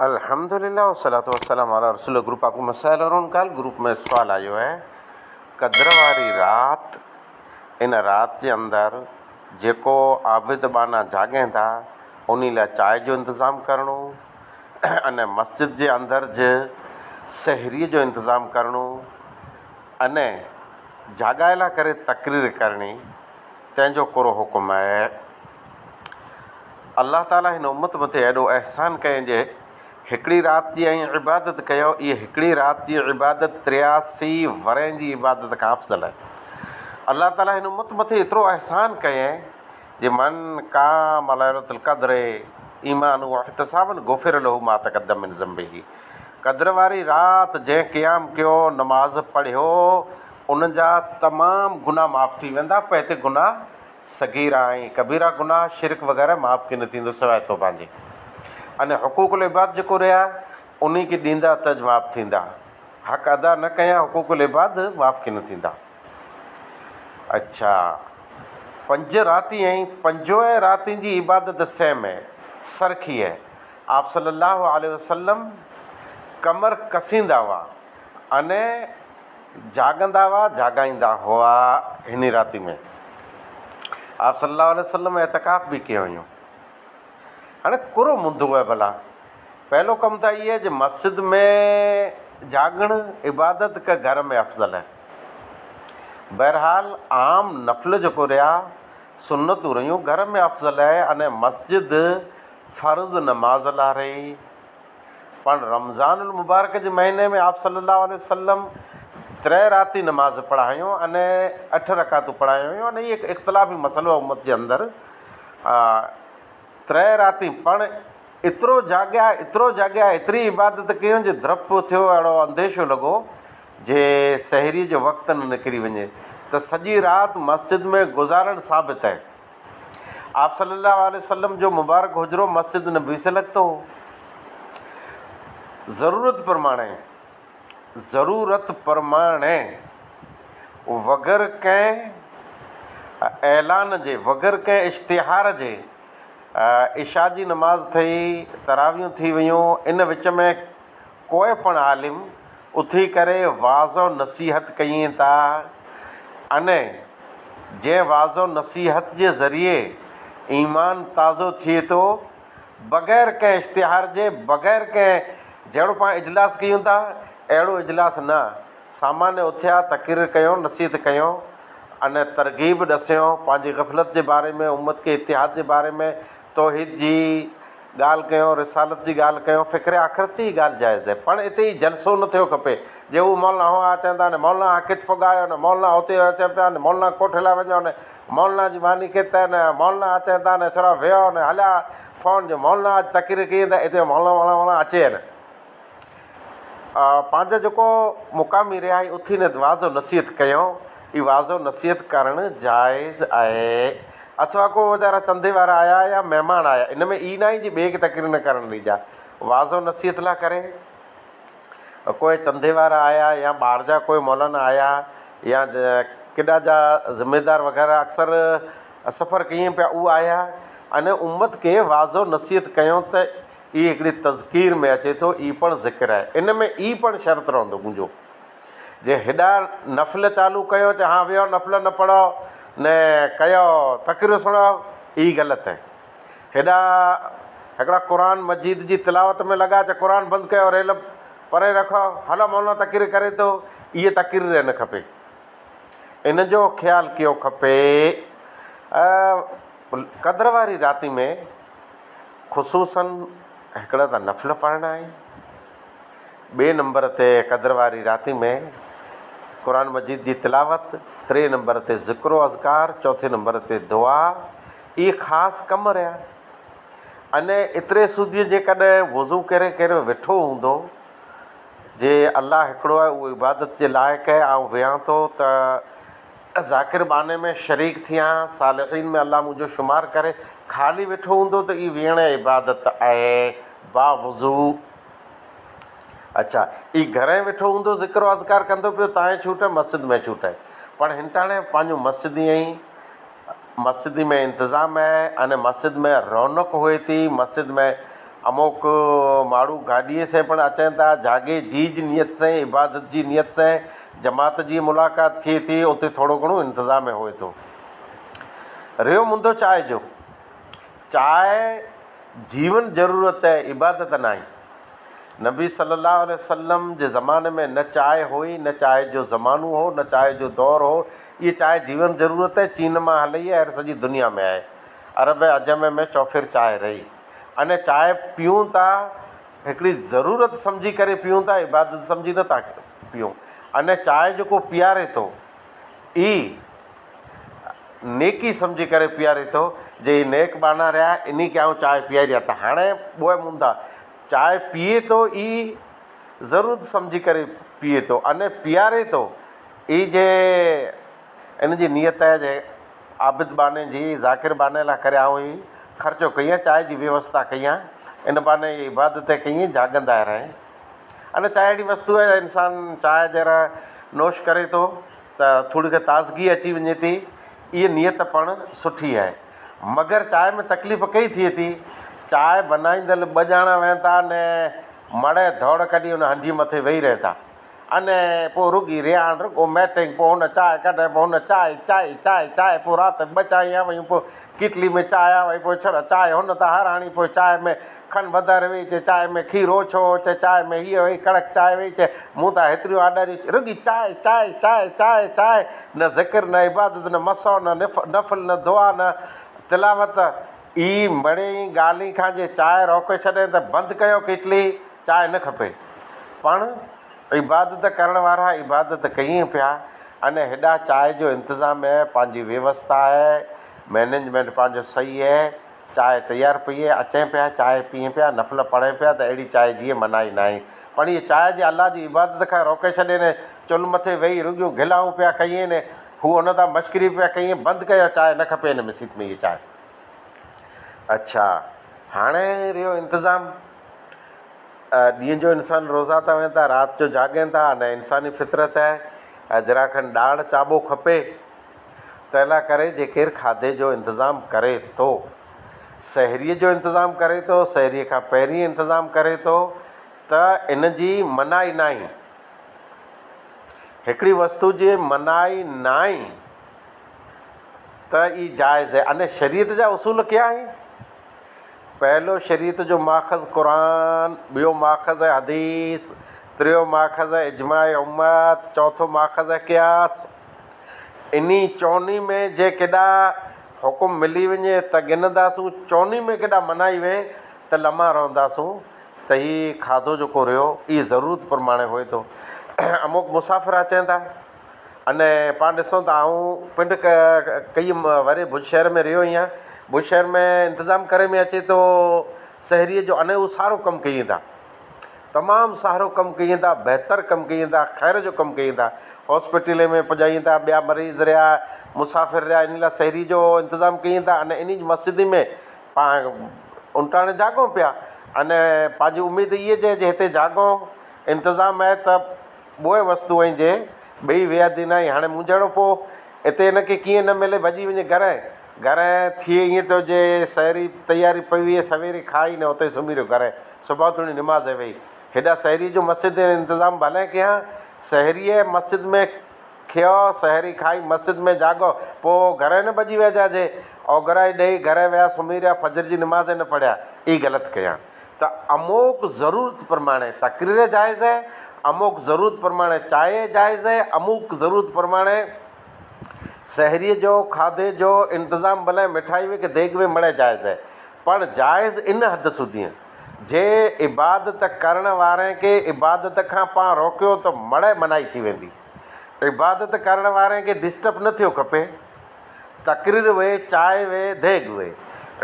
الحمدلله والصلوة والسلام علي رسول الله گروپ آپ کو مسائل اور ان ڪال گروپ ۾ سوال آيو آهي قدر واري رات ان رات جي اندر جيڪو عابد ٻانها جاڳين ٿا انهي لاء چاء جو انتظام ڪرڻو ان مسجد جي اندر جي سحري جو انتظام ڪرڻو ان جاڳائي لاء ڪري تقرير ڪرڻي تنهن جو ڪهڙو حڪم آهي. الله تعاليٰ هن امت مٿي ايڏو احسان ڪيائين جي هڪڙي رات جي ائين عبادت ڪيو، اهي هڪڙي رات جي عبادت 83 ورهين جي عبادت کان افضل آهي. الله تعاليٰ هن امت مٿي ايترو احسان ڪيائين جي من قام ليلة القدر ايمانا واحتسابا غفر له ما تقدم من ذنبه قدر واري رات جنهن قيام ڪيو، نماز پڙهيو، ان جا تمام گناهه معاف ٿي ويندا، پوئتي گناهه صغيرا ۽ ڪبيرا گناهه، شرڪ وغيره معاف ڪين ٿيندو سواء توبه جي. ۽ حقوق العباد جيڪو رهيا انهي کي ڏيندا ته معاف ٿيندا. حق ادا نه ڪيا حقوق العباد معاف ڪين ٿيندا. اڇا پنج راتين ۽ پنجوئي راتين جي عبادت سيم هي، سرکي هي. آپ صلي الله عليه وسلم ڪمر ڪسيندا هئا ۽ جاڳندا هئا، جاڳائيندا هئا. هني راتي ۾ آپ صلي الله عليه وسلم اعتڪاف به ڪيو هيون. هاڻي ڪرو منڌو آهي ڀلا. پهلو ڪم ته اهي جي مسجد ۾ جاڳڻ عبادت ڪه گهر ۾ افضل آهي. بهرحال عام نفل جيڪو رهيا سنتون رهيون گهر ۾ افضل آهي اني مسجد فرض نماز لا رهي. پڻ رمضان المبارڪ جي مهيني ۾ آپ صلي الله عليه وسلم تري راتي نماز پڙهايون اني اٺ رڪعتون پڙهايون هيون اني هي هڪ اختلافي مسئلو آهي امت جي اندر تري راتي پڻ ايترو جاڳيا ايترو جاڳيا ايتري عبادت ڪيون جو ڊپ ٿيو اهڙو انديشو لڳو جي سحري جو وقت نه نڪري وڃي ته سڄي رات مسجد ۾ گذارڻ ثابت آهي. آپ صلي الله عليه وسلم جو مبارڪ حجرو مسجد نبوي سي لڳتو هو. ضرورت پرماڻي ضرورت پرماڻي وگر ڪنهن اعلان جي وگر ڪنهن اشتهار جي عشاء جي نماز ٿي تراويحون ٿي ويون ان وچ ۾ ڪوئي پڻ عالم اٿي ڪري وعظ و نصيحت ڪيئين ته اني جنهن وعظ و نصيحت جي ذريعي ايمان تازو ٿئي ٿو، بغير ڪنهن اشتهار جي، بغير ڪنهن جهڙو پاڻ اجلاس ڪيون ٿا، اهڙو اجلاس نه، سامانيه اٿيا، تقرير ڪيو، نصيحت ڪيو، اني ترغيب ڏسيو، پنهنجي غفلت جي باري ۾، امت کي اتحاد جي باري ۾، توحيد جي ڳالهه ڪيو، رسالت جي ڳالهه ڪيو، فڪر آخرت جي ئي ڳالهه جائز آهي، پڻ اتي ئي جلسو نه ٿيو کپي، جي هو مولانا هو اچن ٿا نه مولانا ڪٿ پڳايو نه مولانا هتي اچن پيا نه مولانا ڪوٺ لاء وڃو نه مولانا جي ماني ڪٿ نه مولانا اچن ٿا نه ڇورا ويهو نه هليا فون جو مولانا اڄ تقرير ڪئي ته اتي مولانا مولانا مولانا اچي نه. پنهنجو جيڪو مقامي رهيا آهي اٿي نه وعظ و نصيحت ڪيو اي وعظ و نصيحت ڪرڻ جائز آهي اٿوا ڪو ويچارا چندي وارا آيا يا مهمان آيا ان ۾ اي ناهي جي ٻئي کي تقرير نه ڪرڻ ڏجا وعظ و نصيحت لا ڪري ڪوئي چندي وارا آيا يا ٻاهر جا ڪوئي مولانا آيا يا ڪيڏا جا ذميدار وغيره اڪثر سفر ڪيئن پيا اهي آيا ان امت کي وعظ و نصيحت ڪيو ته اي هڪڙي تذڪير ۾ اچي ٿو، اي پڻ ذڪر آهي. ان ۾ اي پڻ شرط رهندو منهنجو. جي هيڏا نفل چالو ڪيو چي هان ويهو نفل نه پڙهو نه ڪيو تقرير سڻو اي غلط آهي. هيڏا هڪڙا قرآن مجيد جي تلاوت ۾ لڳا چي قرآن بند ڪيو ريل پري رکو هلو مولانا تقرير ڪري ٿو اي تقرير نه کپي. ان جو خيال ڪيو کپي. قدر واري راتي ۾ خصوصاً هڪڙا ته نفل پڙهڻا آهن، ٻئي نمبر تي قدر واري راتي ۾ قرآن مجيد جي تلاوت، ٽئين نمبر تي ذڪر و اذڪار، چوٿين نمبر تي دعا، اهي خاص ڪم رهيا. اني ايتري سوڌي جيڪڏهن وضو ڪري ڪري ويٺو هوندو جي الله هڪڙو آهي اهو عبادت جي لائق آهي آئون ويهان ٿو ته ذاڪر ٻانهي ۾ شريڪ ٿيان، صالحين ۾ الله منهنجو شمار ڪري، خالي ويٺو هوندو ته اي ويهڻ عبادت آهي، با وضو. اڇا اي گهرين ويٺو هوندو ذڪر و اذڪار ڪندو پيو تانء ڇوٽ مسجد ۾ ڇوٽ پڻ هنٽاڻي پنهنجو مسجد ائين مسجد ۾ انتظام آهي اني مسجد ۾ رونق هئي ٿي مسجد ۾ اموڪ ماڻهو گاڏيء سين پڻ اچن ٿا، جاڳي جيج نيت سين، عبادت جي نيت سين جماعت جي ملاقات ٿئي ٿي، اتي ٿورو گهڻو انتظام هوئي ٿو. رهيو مندو چانهه جو. چانهه جيون ضرورت آهي، عبادت ناهي. نبي صلي الله عليه وسلم جي زماني ۾ نه چانهه هئي، نه چانهه جو زمانو هو، نه چانهه جو دور هو. اهي چانهه جيون ضرورت آهي، چين مان هلئي آهي، هر سڄي دنيا ۾ آهي. عرب ۽ عجم ۾ چوڦير چانهه رهي. اني چانهه پيئون ٿا، هڪڙي ضرورت سمجهي ڪري پيئون ٿا، عبادت سمجهي نه ٿا پيئون. اني چانهه جيڪو پياري ٿو، اي نيڪي سمجهي ڪري پياري ٿو، جي هي نيڪ ٻانها رهيا، انهي کي آئون چانهه پياريان ته هاڻي ٻوهه موندا. چانهه پيئي ٿو اي ضرورت سمجهي ڪري پيئي ٿو اني پياري ٿو اي جي ان جي نيت آهي جي عابد ٻانهي جي ذاڪر ٻانهي لاء ڪري آئون هي خرچو ڪيان چانهه جي ويوسٿا ڪيان ان بهاني هي عبادت ڪيئي جاڳندا رهن اني چانهه اهڙي وستو آهي انسان چانهه ذرا نوش ڪري ٿو ته ٿوري کي تازگي اچي وڃي ٿي، اها نيت پڻ سٺي آهي. مگر چانهه ۾ تڪليف ڪئي ٿئي ٿي، چانهه بنائيندل ٻه ڄاڻا ويهن ٿا اني مڙئي ڌوڙ ڪڍي ان هنجي مٿي ويهي رهن ٿا اني پوء رڳي ريهاڻ رڳو ميٽنگ پوء هن چانهه ڪڍ پوء هن چانهه چانهه چانهه چانهه پوء رات ٻه چانهيان ويون پوء ڪيٽلي ۾ چانهه آ وئي پوء ڇڙا چانهه هن تان هاراڻي پوء چانهه ۾ کن وڌاري وئي چي چانهه ۾ کير اوڇو هو چي چانهه ۾ هيء وئي ڪڙڪ چانهه وئي چي مون تان هيتريون آڏاريون چي رڳي چانهه چانهه چانهه چانهه چانهه نه ذڪر نه عبادت نه مسو نه نفل نه دعا نه تلاوت ئي مڙيئي ڳالهين کان جي چانهه روڪي ڇڏين ته بند ڪيو ڪيٽلي چانهه نه کپي پڻ عبادت ڪرڻ وارا عبادت ڪيئن پيا اني هيڏا چانهه جو انتظام اهي پنهنجي ويوسٿا اهي مئنيجمينٽ پنهنجو صحيح اهي چانهه تيار پئي اهي، اچين پيا، چانهه پيئين پيا، نفل پڙهين پيا ته اهڙي چانهه جيئن منع ئي ناهي. پڻ هيء چانهه جي الله جي عبادت کان روڪي ڇڏين، چلهه مٿي ويهي رڳيون گلائون پيا ڪيين، هو ان تان مشڪري پيا ڪيين، بند ڪيو چانهه نه کپي هن مسيت ۾ هيء چانهه. اڇا هاڻي رهيو انتظام. ڏينهن جو انسان روزا تان ويهن ٿا، رات جو جاڳين ٿا، نه انساني فطرت آهي، ذرا کن ڏاڙهه چاٻو کپي. تنهن لاء ڪري جي ڪير کاڌي جو انتظام ڪري ٿو، سحريء جو انتظام ڪري ٿو، سحريء کان پهرين انتظام ڪري ٿو ته ان جي منع ئي ناهي. هڪڙي وستو جي منع ئي ناهي ته ئي جائز آهي. اني شريعت جا اصول ڪيا آهن؟ پهلو شريعت جو ماخذ قرآن، ٻيو ماخذ حديث، ٽيو ماخذ اجماع امت، چوٿون ماخذ قياس. انهي چوني ۾ جي ڪيڏا حڪم ملي وڃي ته ڳنهنداسون، چوني ۾ ڪيڏا منائي وي ته لمحا رهنداسون ته هي کاڌو جيڪو رهيو اهي ضرورت پرماڻي هئي ٿو. اموڪ مسافر اچين ٿا اني پاڻ ڏسون ته آئون پنڊ ڪئي وري ڀڄ شهر ۾ رهيو آهيان، ڀڄ شهر ۾ انتظام ڪري ۾ اچي ٿو سحريء جو اني هو سارو ڪم ڪيئي ٿا. تمام سارو ڪم ڪيئن ٿا، بهتر ڪم ڪيئن ٿا، خير جو ڪم ڪيئن ٿا، هاسپيٽلي ۾ پڄائين ٿا، ٻيا مريض رهيا، مسافر رهيا، انهن لاء سحري جو انتظام ڪيئن ٿا اني انهي مسجد ۾ پاڻ انٽاڻي جاڳون پيا اني پنهنجي اميد اهي جي جي هتي جاڳون انتظام آهي ته ٻوهي وستو ۽ جي ٻئي ويا دين آهي هاڻي مون جهڙو پوء اتي هن کي ڪيئن نه ملي ڀڄي وڃي گهر گهر ٿئي ائين ٿو جي سحري تياري پئي هئي سويري کائي نه اتي سمهي رهيو گهر صبح توڻي نماز ويئي. هيڏا سحريء جو مسجد ۾ انتظام ڀلي ڪيان. سحريء مسجد ۾ کيو، سحري کائي مسجد ۾ جاڳو، پوء گهر نه ڀڄي ويجا جي اوگرائي ڏئي گهر ويا سمهي رهيا فجر جي نماز نه پڙهيا اي غلط ڪيان ته اموڪ ضرورت پرماڻي تقرير جائز هي، اموڪ ضرورت پرماڻي چانهه جائز هي، اموڪ ضرورت پرماڻي سحريء جو کاڌي جو انتظام ڀلي مٺائي وي ڪي ديڳ وي مڙئي جائز هي. پڻ جائز ان حد سڌيء، جي عبادت ڪرڻ واري کي عبادت کان پان روڪيو ته مڙئي منائي ٿي ويندي. عبادت ڪرڻ واري کي ڊسٽرب نه ٿيو کپي. تقرير وي، چانهه وي، ديڳ وي.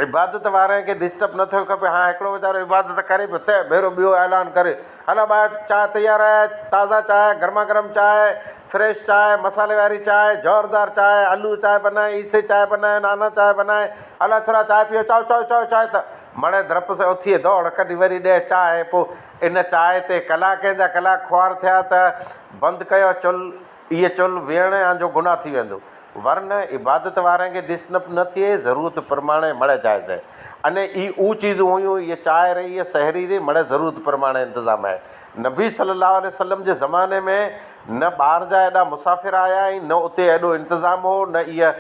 عبادت واري کي ڊسٽرب نه ٿيو کپي. هان هڪڙو ويچارو عبادت ڪري پيو ته ڀيرو ٻيو اعلان ڪري، هلا ڀاء چانهه تيار آهي، تازه چانهه، گرما گرم چانهه، فريش چانهه، مسالي واري چانهه، زوردار چانهه، الو چانهه بنائي، عيسي چانهه بنائي، نانا چانهه بنائي، هلا ڇورا چانهه پيئو، چاء چاء چاء چانهه ته مڙئي ڌرپ سان اٿي دوڙ ڪڍي وري ڏي چانهه، پوء ان چانهه تي ڪلاڪين جا ڪلاڪ خوار ٿيا ته بند ڪيو چلهه، اهي چلهه ويهڻ آن جو گناهه ٿي ويندو. ورنه عبادت وارن کي ڊسٽرب نه ٿئي، ضرورت پرماڻي مڙئي جائز آهي. اني اي او چيزون هيون اهي چانهه رهي اهي سحري رهي مڙئي ضرورت پرماڻي انتظام آهي. نبي صلي الله عليه وسلم جي زماني ۾ نه ٻاهر جا ايڏا مسافر آيا ۽ نه اتي ايڏو انتظام هو نه اها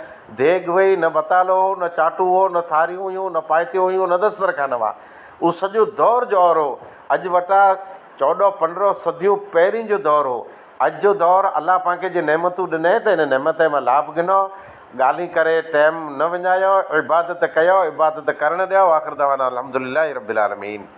ديڳ هئي نه بتالو هو نه چاٽو هو نه ٿاريون هيون نه پائتيون هيون نه دسترخوان هئا. اهو سڄو دور جو اور هو. اڄ وٽان 14 15 صديون پهرين جو دور هو. اڄ جو دور الله پاڪ جي نعمتون ڏنئي ته ان نعمت مان لاڀ گهنو، ڳالهين ڪري ٽيم نه وڃايو، عبادت ڪيو، عبادت ڪرڻ ڏيو، آخر دعوانا الحمدلله رب العالمين.